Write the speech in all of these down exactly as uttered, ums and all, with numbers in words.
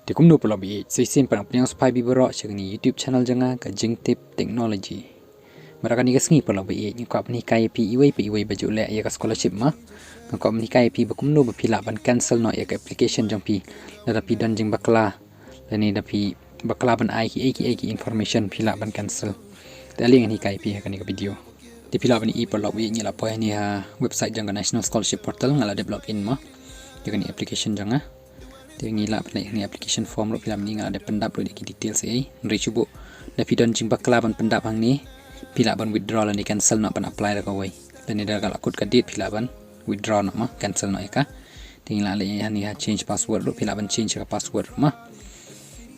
Te kumno paralok baieit, sa shisien pat nga pdiang sngewbha ïa phi baroh sha kane ka YouTube channel jong nga, ka Jingtip Technology. Namar kane ka sngi paralok baieit, nga kwah ban hikai ïa phi iwei pa iwei ba ju leh ïa ka scholarship mo. Nga kwah ban hikai ïa phi ba kumno ba phi lah ban cancel noh ïa ka application jong phi lada phi don jingbakla, lane lada phi bakla ban ai kiei kiei ki information, phi lah ban cancel. Te ale ngan hikai ïa phi ha kane ka video. Te phi lah ban ïohi paralok baieit, ngi la poi hangne ha website jong ka National Scholarship Portal, nga la dep log in mo ïa kane ka application jong nga. Te ngi lah ban leit hangne ha application form ruh, phi lah ban ïohi nga la dep pyndap ruh ïa ki details ei ei. Hynrei shu buh, lada phi don jingbakla ban pyndap hangne, phi lah ban withdraw lane cancel noh, ban apply da kawei. Lane lada ka la kut ka date phi lah ban withdraw noh mo, cancel noh ïa ka. Te ngi lah leit hangne ha change password ruh, phi lah ban change ïa ka password ruh mo.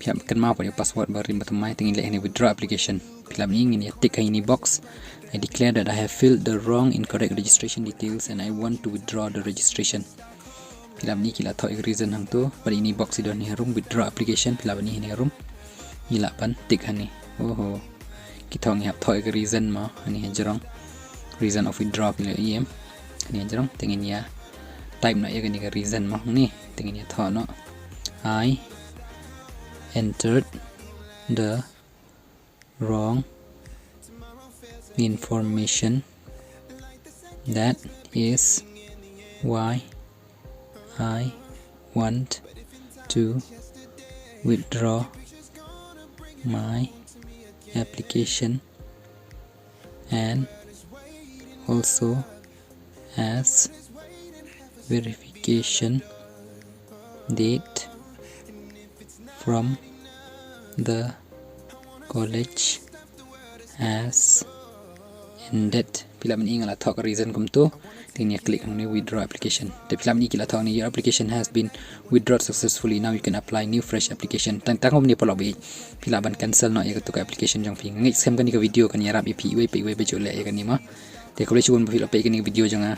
Phi hap kynmaw pat ïa ka password barim bathymmai. Te ngin leit hangne withdraw application. Phi lah ban ïohi ngin ïa tick ha ine i box. "I declare that I have filled the wrong, incorrect registration details and I want to withdraw the registration." Phi lah ban ïohi ki la thoh ïa ka reason hangto, bad ine i box i don hangne harum, withdraw application, phi lah ban ïohi hangne harum. Ngi lah ban tick hangne. Oho. Ki thoh, ngi hap thoh ïa ka reason mo, hangne hajrong. Reason of withdraw phi lah ïohi em. Hangne hajrong, te ngin ïa type noh ïa kane ka reason mo hangne. Te ngin ïa thoh noh, "I entered the wrong information. That is why I want to withdraw my application and also as verification date from the college has ended." Phi lah ban ïohi nga la thoh ka reason kumto. Te ngin ïa click hangne withdraw application. Te phi lah ban ïohi ki la thoh hangne, "Your application has been withdrawn successfully. Now you can apply new fresh application." Tang tang kumne paralok baieit, phi lah ban cancel noh ïa kato ka application jong phi. Nga ngeit skhem kane ka video kan ïarap ïa phi iwei pa iwei ba ju leh ïa kane mo. Te khublei shibun ba phi la peit ïa kane ka video jong nga.